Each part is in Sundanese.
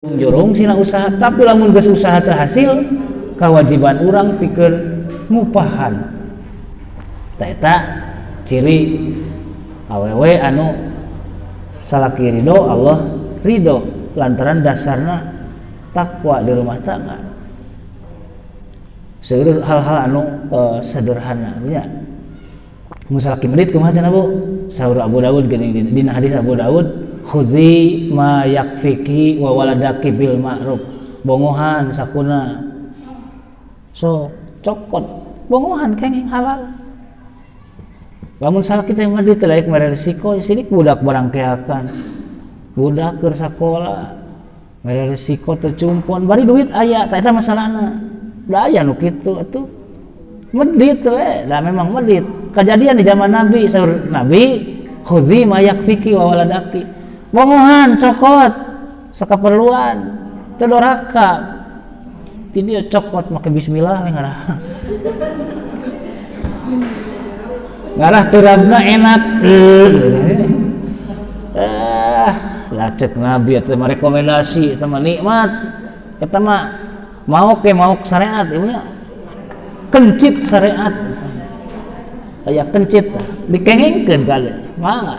Jorong sina usaha, tapi lamun geus usaha teu hasil, kewajiban urang pikeun ngupahan. Tah eta ciri awewe anu salaki ridho, Allah ridho, lantaran dasarna takwa di rumah tangga. Seueur hal-hal anu sederhana nya. Mun salaki medit kumaha cenah Bu? Saur Abu Daud geuning dina hadis Abu Daud, khudzi ma yakfiki wa waladaki bil ma'ruf. Bongohan sakuna. So cokot bongohan kenging halal. Lamun salaki teh mah teu layak mere resiko, sidik budak barang keakan. Budak keur sakola mere resiko teu cumpon, bari duit aya, tah eta masalahna. Da aya nu kitu atuh. Medit we, da memang medit. Kejadian di zaman Nabi, saur Nabi, khudzi ma yakfiki wa waladaki. Bongohan cokot sakaperluan, teu doraka. Ti dieu cokot make bismillah we ngarah. Ngarah terabna enak. Lah cek Nabi eta mah rekomendasi eta mah nikmat. Eta mah maok ke maok syariat ieu nya. Kencit syariat. Aya kencit dikengengkeun kali. Mangga.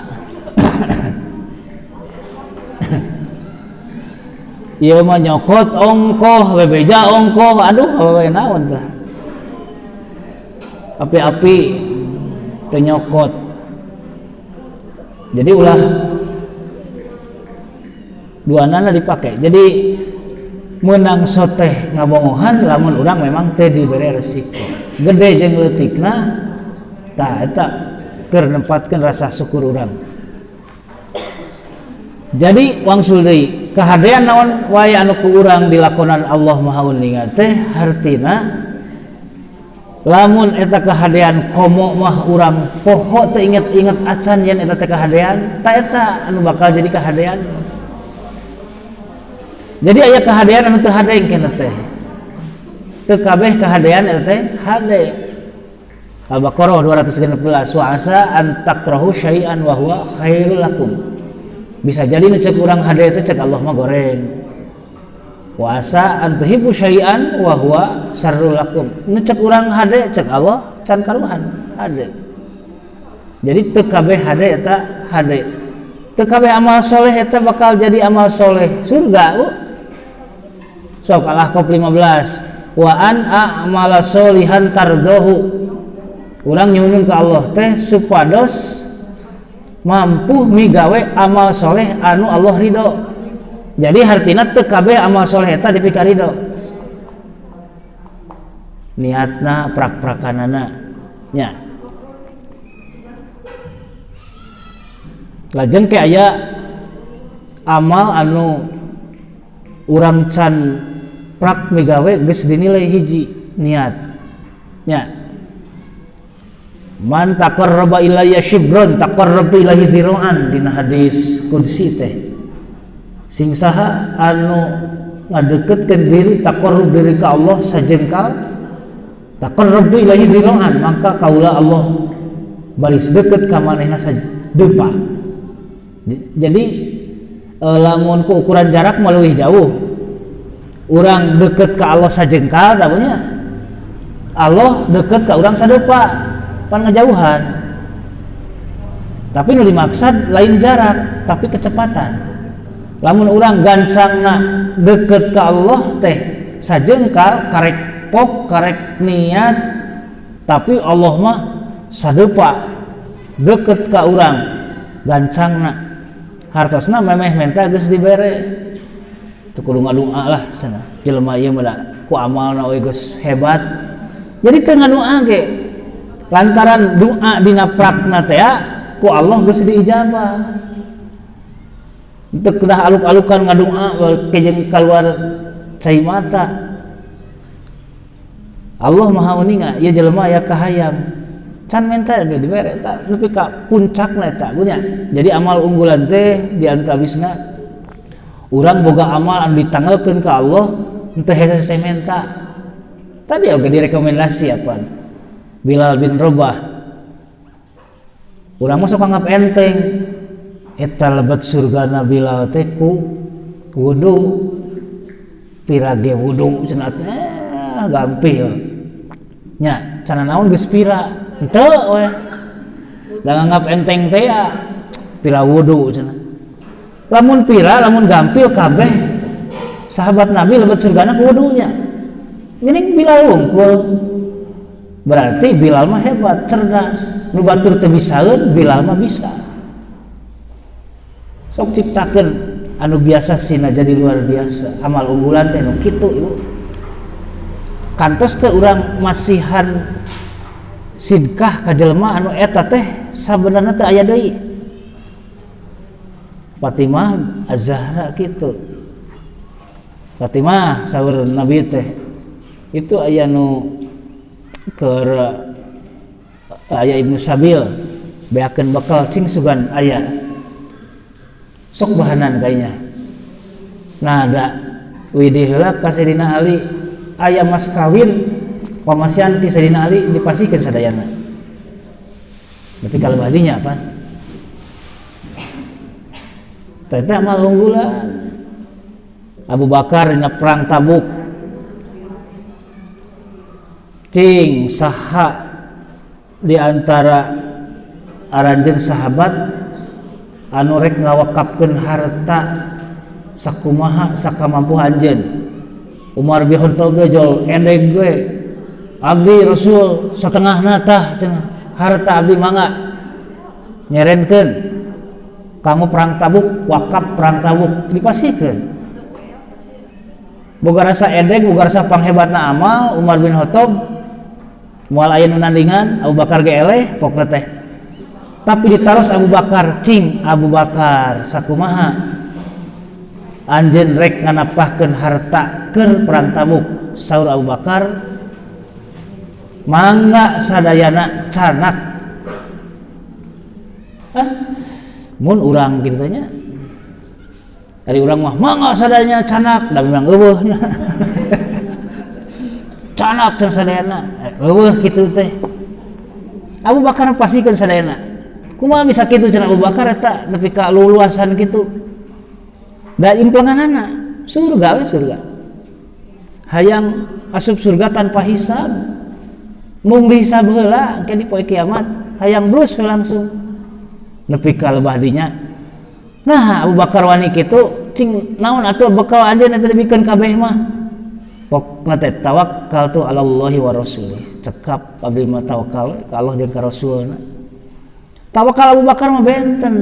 Ieu mah nyokot ongkoh, bebeja ongkoh, aduh we naon tah. Api-api teu nyokot. Jadi ulah duanana dipake. Jadi meunang soteh ngabongohan lamun urang memang teu dibere resiko. Gede jeung leutikna tah eta keur nempatkeun rasa syukur urang. Jadi wangsul deui kahadean naon wae anu ku urang dilakonan Allah Maha Uninga teh hartina lamun eta kahadean komo mah urang poho teu inget-inget acan yen eta teh kahadean, ta eta anu bakal jadi kahadean. Jadi aya kahadean anu teu hade engkena teh. Teu kabeh kahadean eta teh hade. Al-Baqarah 216 wa asa an takrahu syai'an wa huwa khairul lakum. Bisa jadi nu cek urang hade teh cek Allah mah goreng. Wa asa an tuhibbu syai'an wa huwa syarrul lakum. Nu cek urang hade cek Allah can karuhan hade. Jadi teu kabeh hade eta hade. Teu kabeh amal soleh eta bakal jadi amal soleh surga Bu. Sok Al-Ahqaf 15 wa an a'mala solihan tardohu. Urang nyuhunkeun ka Allah teh supados mampu migawe amal soleh anu Allah ridho. Jadi hartina teu kabeh amal soleh eta dipikarido. Niatna prak-prakanana nya. Lajeng ke aya amal anu urang can prak migawe geus dinilai hiji niat nya. Man taqarraba ilayya shibran taqarrabtu ilaihi dhira'an dina hadis qudsi teh. Sing saha anu ngadeketkeun diri taqarrub diri ka Allah sajengkal taqarrabtu ilaihi dhira'an maka kaula Allah baris deket ka manehna sadepa. Jadi lamun ku ukuran jarak mah leuwih jauh. Urang deket ka Allah sajengkal tabunya Allah deket ka urang sadepa. Pan ngejauhan. Tapi nu dimaksud lain jarak tapi kecepatan. Lamun urang gancangna deket ka Allah teh sajengkal karek pok karek niat tapi Allah mah sadepa deket ka urang gancangna hartosna memeh menta geus dibere. Teu kudu ngadua lah cenah jelema ieu mah ku amalna we geus hebat. Jadi teu ngadua ge lantaran doa dina prakna teh ku Allah geus diijabah. Teu kedah aluk-alukan ngadoa kejeng kaluar cai mata. Allah Maha Uninga ieu jelema aya kahayang can menta ge dibere eta nepi ka puncakna eta nya. Jadi amal unggulan teh di antawisna urang boga amal anu ditanggalkeun ka Allah henteu hese menta. Tadi oge direkomendasi apa? Bilal bin Rabah. Urang mah sok anggap enteng. Eta lebet surgana Bilal teh ku wudu. Pira ge wudu cenah teh gampil. Nya cenah naon geus pira? Henteu we. Da nganggap enteng teh ya pira wudu cenah. Lamun pira lamun gampil kabeh sahabat Nabi lebet surgana ku wudunya. Geuning Bilal wungkul. Berarti Bilal mah hebat, cerdas. Nu batur teu bisaeun, Bilal mah bisa. Sok ciptakeun anu biasa sina jadi luar biasa. Amal unggulan teh nu kitu ibu. Kantos teh urang masihan sidkah ka jelema anu eta teh sabenerna teh aya deui. Fatimah Az-Zahra kitu. Fatimah saur Nabi teh itu aya nu keur aya Ibnu Sabil beakeun bekal cing sugan aya sok bahanan kayaknya. Nah da widih heula ka Sayyidina Ali aya mas kawin pamasian ti Sayyidina Ali dipasihkeun sadayana. Tapi kalau badinya apa? Teh amal unggulan. Abu Bakar dina perang Tabuk cing saha di antara aranjeun sahabat anu rek ngawakapkeun harta sakumaha sakamampu anjeun. Umar bin Khattab ge jol endeg ge abdi Rasul satengahna tah cenah harta abdi mangga nyerenkeun kanggo perang Tabuk, wakaf perang Tabuk dipasihkeun. Boga rasa edeg, boga rasa panghebatna amal Umar bin Khattab moal aya nu nandingan, Abu Bakar ge eleh pokna teh. Tapi ditaros Abu Bakar, cing Abu Bakar sakumaha anjeun rek nganapahkeun harta keur perang Tabuk. Saur Abu Bakar mangga sadayana canak. Hah? Mun urang kitu teh nya. Dari urang mah mangga sadayana canak, da memang eueuh nya. Canak teh sadayana, eueuh kitu teh. Abu Bakar pasikeun sadayana. Kumaha bisa kitu cenah Abu Bakar eta nepi ka luluasan kitu. Da implenganana surga we surga. Hayang asup surga tanpa hisab. Mung dihisab heula engke di poe kiamat, hayang brus we langsung. Nepi ka lebah dinya. Nah, Abu Bakar wani kitu, cing naon atuh bekal anjeun eta dibikeun kabeh mah. Pokna teh tawakkaltu alallahi wa rasulih. Cekap abdi mah tawakal ka Allah jeung ka Rasulna. Tawakal Abu Bakar mah benten.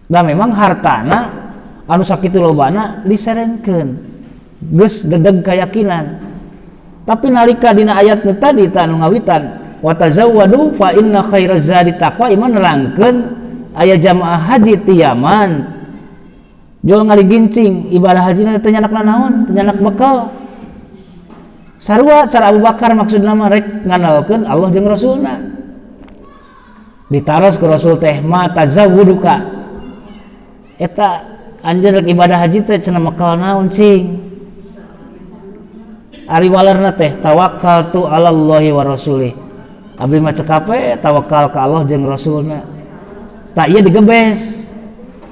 Da memang hartana anu sakitu lobana diserengkeun. Geus dedeg keyakinan. Tapi nalika dina ayat nu tadi ta anu ngawitan wa tazawwadu fa inna khairaz zadi taqwa iman nerangkeun aya jamaah haji ti Yaman jual ngaligincing ibadah hajina teh nyanak naon teh nyanak bekal. Sarua cara Abu Bakar maksudna mah rek ngandalkeun Allah jeung Rasulna. Ditaros ku Rasul teh ma tazawwuduka eta anjeun rek ibadah haji teh cenah bekal naon cing. Ari walerna teh tawakkaltu alallahi wa rasulih. Abdi mah cekap we tawakal ka Allah jeung Rasulna. Tak ieu digebes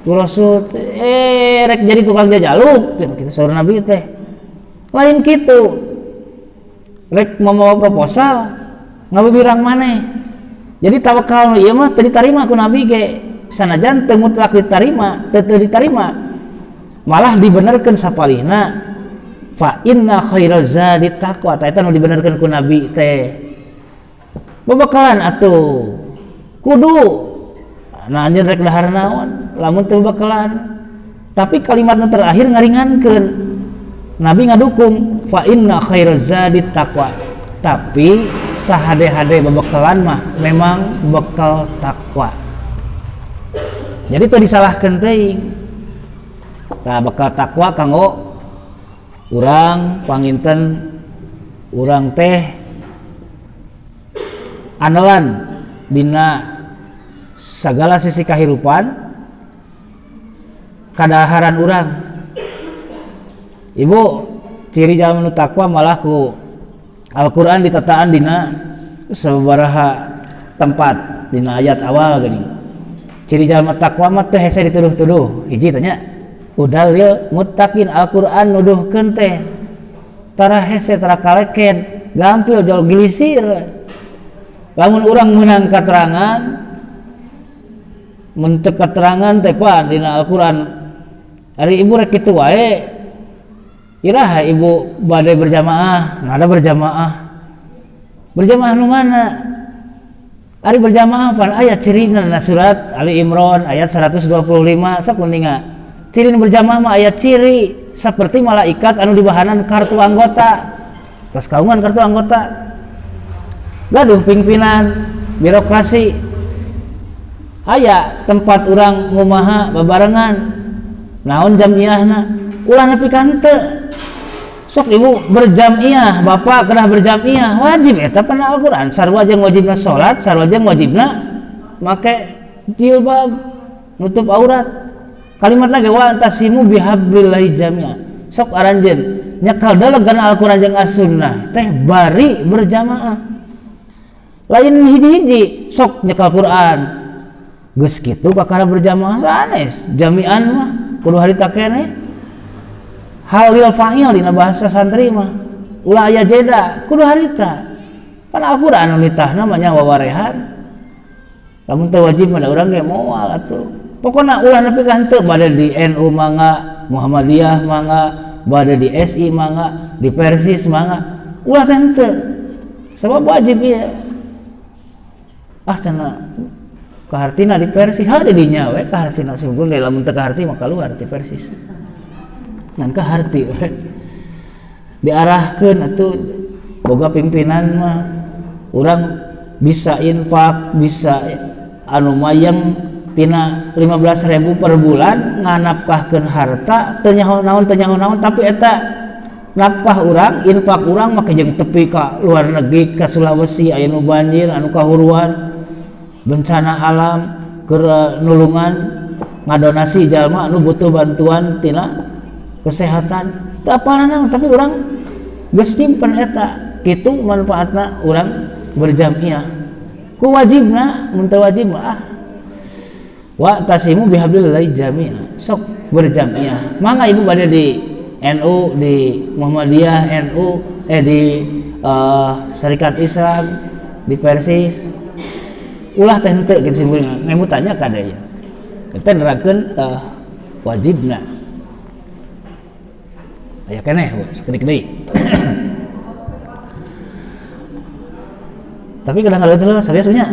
ku Rasul teh rek jadi tukang jajaluk kitu saur Nabi teh. Lain kitu. Rek mamawa proposal ngabibirang maneh. Jadi tawakal ieu mah teu ditarima ku Nabi ge. Sanajan teu mutlak ditarima, teu ditarima. Malah dibenerkeun sapalihna fa inna khairaz zadi taqwa. Ta eta nu dibenerkeun ku Nabi teh. Babakalan atuh kudu nah anjeun rek dahar naon lamun teu bakalan. Tapi kalimatna terakhir ngaringankeun. Nabi ngadukung fa inna khairaz zadi taqwa. Tapi sahade-hade babakalan mah memang bekal takwa. Jadi teu disalahkeun teuing. Tah bekal takwa kanggo urang panginten urang teh andalan dina sagala sisi kahirupan kadaharan urang. Ibu ciri jalma nu takwa malah ku Al-Qur'an ditataan dina sababaraha tempat dina ayat awal geuning. Ciri jalma takwa mah teu hese dituduh-tuduh, hiji tanya. Hudal lil muttaqin Al-Qur'an nuduhkeun teh tara hese tara kaleken gampil jol gilisir. Lamun urang meunang katerangan mun teu katerangan teh pan dina Al-Qur'an ari ibu rek kitu wae iraha ibu bade berjamaah nah ada berjamaah berjamaah nu mana ari berjamaah pan aya cirina na surat Ali Imran ayat 125 sok kuninga ciri berjamaah mah aya ciri seperti malaikat anu dibahanan kartu anggota tos kaungan kartu anggota gaduh pimpinan birokrasi aya tempat urang ngumaha babarengan naon jamiahna ulah nepi ka henteu sok ibu berjamiah bapak kedah berjamiah wajib eta pana Al-Qur'an sarua jeung wajibna salat sarua jeung wajibna make jilbab nutup aurat kalimatna ge wa tasimu bihablillahi jami'a sok aranjeun nyekal delegan Al-Qur'an jeung As-Sunnah teh bari berjamaah lain hiji-hiji sok nyekal Qur'an geus kitu kakara berjamaah sanes jami'an mah kudu harita keneh halil fa'il dina bahasa santri mah ulah aya jeda kudu harita pan Al-Qur'an nu nitahna mah nya wawarehan lamun teu wajib mah da urang ge moal atuh pokona ulah nepi ka henteu bade di NU mangga Muhammadiyah mangga bade di SI mangga di Persis mangga ulah teh henteu sebab wajib ieu ah cenah kahartina di Persis ha di dinya we kahartina sungguh lamun teu kaharti mah kaluar ti Persis ngan kaharti we diarahkeun atuh boga pimpinan mah urang bisa infak bisa anu mayang tina 15.000 per bulan nganapkahkeun harta teu nyaho naon tapi eta nafkah urang infak urang make jeung tepi ka luar negeri ka Sulawesi aya nu banjir anu kahuruan bencana alam keur nulungan ngadonasi jalma anu butuh bantuan tina kesehatan teu apal naon tapi urang geus nyimpen eta kitu manfaatna urang berjamiah ku wajibna mun teu wajib mah wa tasimu bihablillahi jami'a sok berjamiah mangga ibu bade di NU di Muhammadiyah NU di Serikat Islam di Persis ulah teh henteu kitu simkuring ngemutannya ka deui eta nerangkeun wajibna aya keneh sakedik deui tapi kadang-kadang teh serius nya.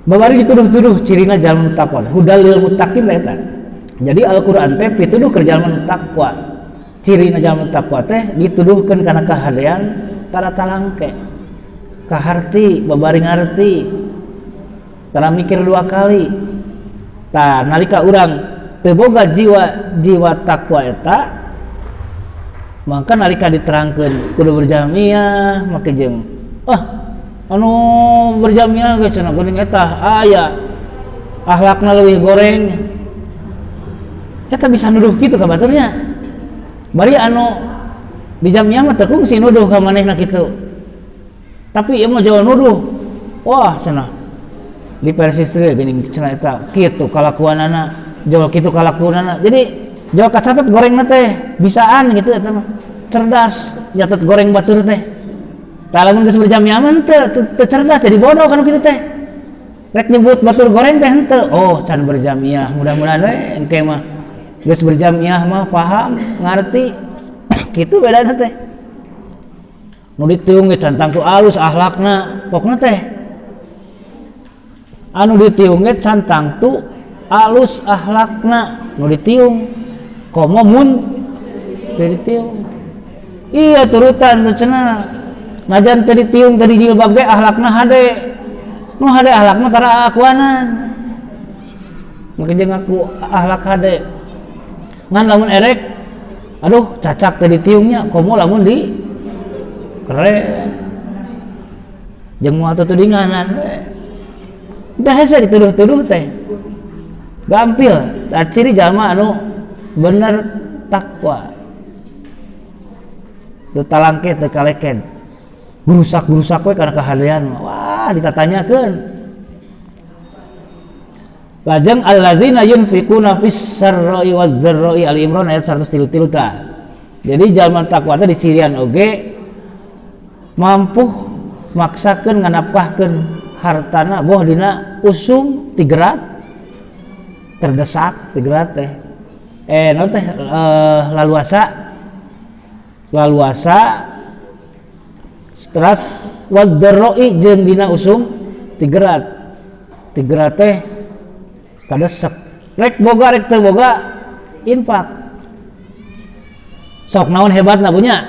Babari dituduh-tuduh cirina jalma takwa hudal lil muttaqin eta. Jadi Al-Qur'an teh pituduh keur jalma nu takwa. Cirina jalma takwa teh dituduhkeun kana kahadean tara talangke. Kaharti babari ngarti. Tara mikir dua kali. Tah nalika urang teu boga jiwa takwa eta maka nalika diterangkeun kudu berjamiah make jeung ah anu berjamiah ge cenah geuning eta aya akhlakna leuwih goreng eta bisa nuduh kitu ka baturnya bari anu di jamiah mah teu kungsi nuduh ka manehna kitu tapi ieu mah jauh nuduh wah cenah di Persis teh geuning cenah eta kitu kalakuanana jauh kitu kalakuanana jadi jauh kacatet gorengna teh bisaan gitu eta mah cerdas nyatet goreng batur teh tah lamun geus berjamiah mah teu cerdas jadi bodoh kan kitu teh rek nyebut batur goreng teh henteu oh can berjamiah mudah-mudahan we engke mah geus berjamiah mah paham ngarti kitu bedana teh nu ditiung ge can tangtu alus akhlakna pokna teh anu ditiung ge can tangtu alus akhlakna nu ditiung komo mun teu ditiung iya turutan tuh cenah najan teu ditiung teu dijilbab ge akhlakna hade nu hade akhlakna tara akuanan mungkin jeung aku akhlak hade ngan lamun erek aduh cacak teu ditiungnya komo lamun di keren jeung moal tutudinganan we teh hese dituduh-tuduh teh gampil ciri jalma anu bener takwa. Teu talangke teu kaleken. Gurusak-gurusak we kana kahadean. Wah, ditatanyakeun. Lajeng allazina yunfiquna fis sarra'i wad dharra'i, Ali Imran ayat 133 ta. Jadi jalma takwa teh dicirian oge mampu maksakeun nganapkahkeun hartana boh dina usum tigerat, terdesak tigerat teh. Naon teh, laluasa, laluasa teras wad dharra'i jeung dina usum tigerat. Tigerat teh kadesek, rek boga rek teu boga infak. Sok naon hebatna punya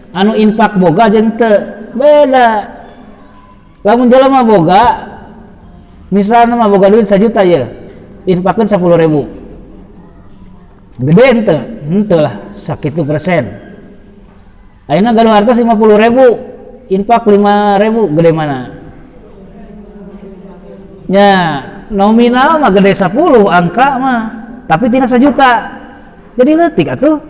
anu infak boga jeung teu beda. Lamun jelema boga, misalna mah boga duit 1 juta ye, infakeun 10.000, gede henteu? Henteu lah, sakitu persen. Ayeuna gaduh harta 50.000, infak 5.000, gede mana nya? Nominal mah gede 10 angka mah, tapi tina 1 juta jadi leutik atuh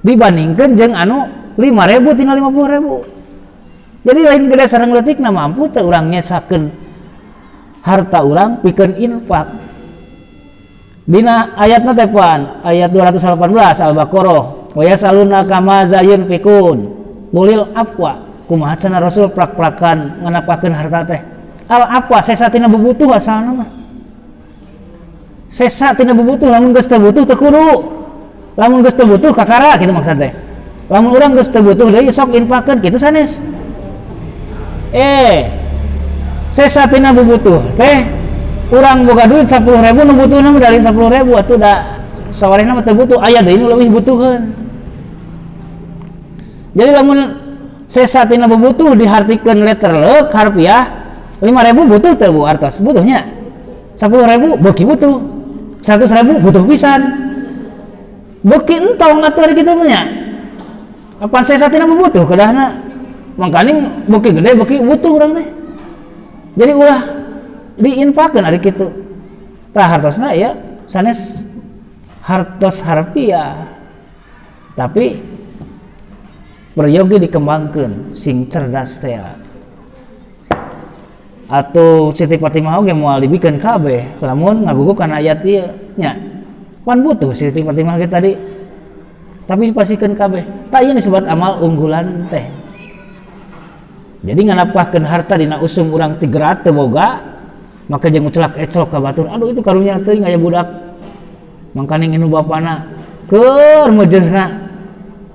dibandingkan jeung anu 5.000 tina 50.000. Jadi lain gede sareng leutikna, mampu teu urang nyesakeun harta urang pikeun infak. Dina ayatna teh pan ayat 218 Al-Baqarah, wa yasalunaka madza yunfikun qulil afwa. Kumaha cenah Rasul prak-prakan nganapakeun harta teh? Al afwa, sesa tina bubutuh. Asalna mah sesa tina bubutuh. Lamun geus teu butuh teu kudu, lamun geus teu butuh kakara kitu maksud teh. Lamun urang geus teu butuh deui, sok infakeun kitu sanes. Sesa tina bubutuh teh urang boga duit 10.000, nu butuhna mah dari 10.000 atuh, da sawarehna mah teu butuh, aya deui nu leuwih butuheun. Jadi lamun sesa tina bubutuh dihartikeun letterlijk harfiah, 5.000 butuh teu, Bu, artos? Butuhnya. 10.000 beuki butuh, 100.000 butuh pisan, beuki entong atuh ari kitu mah nya. Apan sesa tina bubutuh kedahna, mangkaning beuki gede beuki butuh urang teh. Jadi ulah diinfakeun ari kitu tah. Hartosna ya sanes hartos harfiah, tapi peryogi dikembangkeun sing cerdas teh. Atau Siti Fatimah oge moal dibikeun kabeh lamun ngagugu kana ayat ieu nya. Pan butuh Siti Fatimah ge tadi, tapi dipasihkeun kabeh. Tak ieu disebut amal unggulan teh. Jadi nganapkahkeun harta dina usum urang tigerat teu boga, maka jeung ucelak eclok ka batur, aduh, itu karunya teuing aya budak, mangkaning inu bapana keur meujeuhna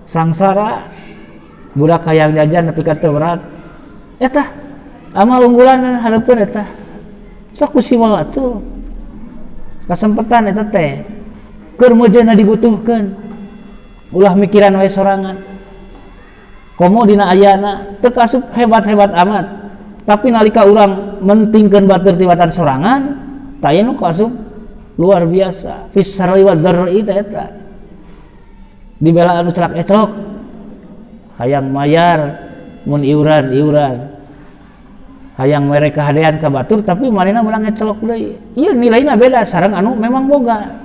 sangsara, budak hayang jajan nepi ka teu berat. Eta amal unggulan hareupeun eta. Sok ku siwal atuh kasempatan eta teh keur meujeuhna dibutuhkeun. Ulah mikiran wae sorangan, komo dina ayana teu kasup hebat-hebat amat, tapi nalika urang mentingkeun batur tibatan sorangan, tah ieu nu kasup luar biasa. Fis sarri wad dharri teh eta dibela anu celak eclok hayang mayar mun iuran iuran, hayang mere kahadean ka batur, tapi manehna meunang ngecelok deui. Ieu nilaina beda sareng anu memang boga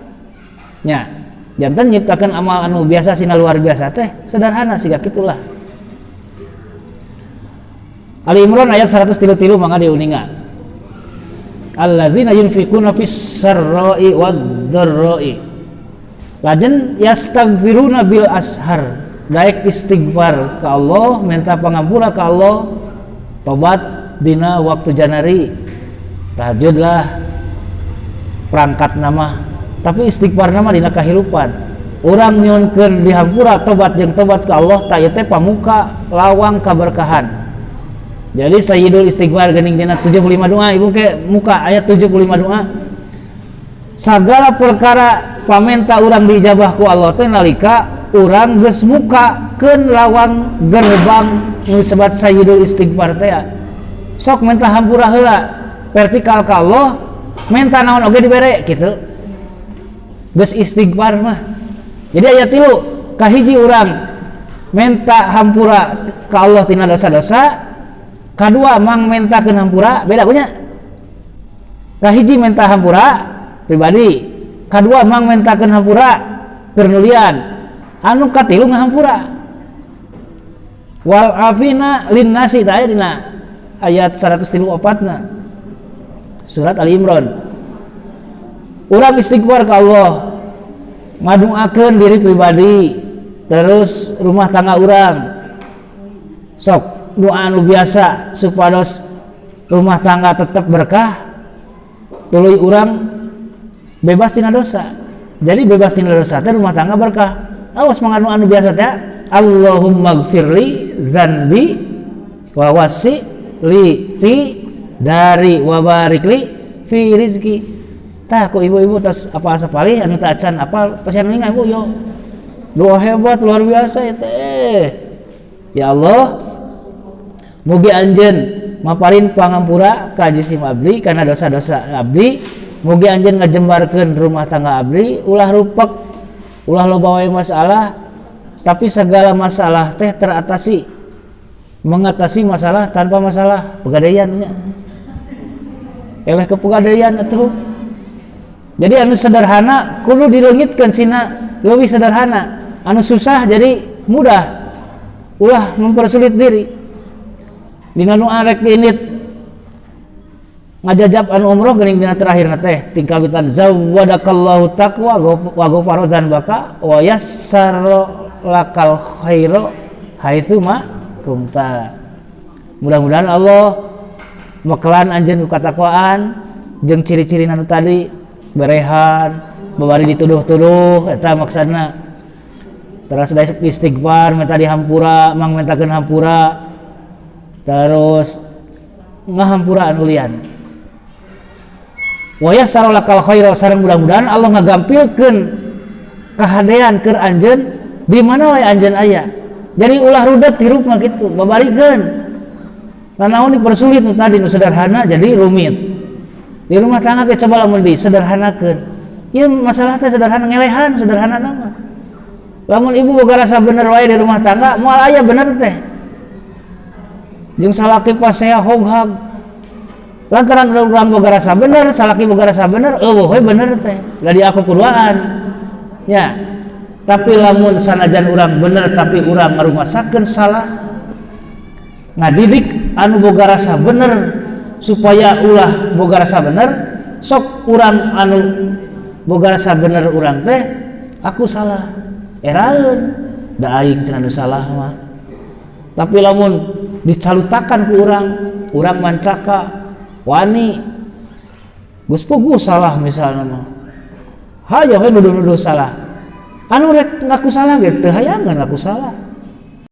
nya. Janten nyiptakeun amal anu biasa sina luar biasa teh sederhana siga kitulah. Ali Imran ayat 133, mangga diuninga. Allazina yunfikuna fis sarra'i wad dharra'i. Lajeng yastaghfiruna bil ashar. Daek istighfar ke Allah, minta pangampura ke Allah, tobat dina waktu janari. Tahajud lah perangkat nama, tapi istighfar nama dina kahirupan. Urang nyuhunkeun dihampura, tobat jeung tobat ke Allah, tah ieu teh pamuka lawang kaberkahan. Jadi sayyidul istighfar geuning dina 75 doa, ibu ke muka ayat 75 doa. Segala perkara pamenta urang diijabah ku Allah teh nalika urang geus mukakeun lawang gerbang nu disebut sayyidul istighfar teh. Sok minta hampura heula vertikal ka Allah, minta naon oge dibere kitu. Geus istighfar mah. Jadi aya tilu, kahiji urang minta hampura ka Allah tina dosa-dosa, kadua mang mentakeun hampura, beda punya. Kahiji minta hampura pribadi, kadua mang mentakeun hampura keur nulian, anu katilu ngahampura. Wal afina linnasi tah aya dina ayat 134 na surat Ali Imran. Urang istighfar ke Allah, ngaduakeun diri pribadi, terus rumah tangga urang. Sok doa anu biasa supados rumah tangga tetap berkah, tuluy urang bebas tina dosa. Jadi bebas tina dosa teh rumah tangga berkah. Awas manganu anu biasa teh, Allahumma gfirli dzanbi wa wasi li fi dari wa barik li fi rizki. Tah ku ibu-ibu tos apal sapalih anu teu acan apal pasian ningal ibu yo. Doa hebat luar biasa ya teh. Ya Allah, mugi anjeun maparin pangampura ka jisim abdi kana dosa-dosa abdi, mugi anjeun ngajembarkeun rumah tangga abdi, ulah rupek, ulah loba wae masalah, tapi segala masalah teh teratasi, mengatasi masalah tanpa masalah, pegadaian nya. Eleh ke pegadaian atuh. Jadi anu sederhana kudu dileungitkeun sina leuwih sederhana, anu susah jadi mudah, ulah mempersulit diri. Dina nu arek init ngajajab anu umroh geuning dina terakhir teh tingkawitan zawwadakallahu taqwa wa ghafara dzanbaka wa yassara lakal khaira haitsu ma kunta. Mudah-mudahan Allah mekelan anjeun ku katakwaan jeung ciri-ciri anu tadi berehan, babari dituduh-tuduh eta maksudna. Terus istighfar minta dihampura, mang mintakeun hampura. Terus ngahampuraan ulian. Wa yassara lakal khaira sareng mudah-mudahan Allah ngagampilkeun kahadean keur anjeun di mana wae anjeun aya. Jadi ulah rudet hirup mah kitu, babarikeun. Nanaon dipersulit nu tadi nu sederhana jadi rumit. Di rumah tangga ge coba lamun disederhanakeun. Ieu masalah teh sederhana, ngelehan sederhana mah. Lamun ibu boga rasa bener wae di rumah tangga, moal aya bener teh. Jeung salaki pasea hoghag. Lantaran urang boga rasa bener, salaki boga rasa bener, eueuh we bener teh. Da di aku kuduaan. Nya. Tapi lamun sanajan urang bener tapi urang ngarumasakeun salah, ngadidik anu boga rasa bener supaya ulah boga rasa bener, sok urang anu boga rasa bener urang teh aku salah. Eraeun da aing cenah nu salah mah. Tapi lamun dicalutakan ku urang, urang mancaka wani geus puguh salah misalna mah. Hayo we nuduh-nuduh salah. Anu rek ngaku salah ge teu hayangan ngaku salah.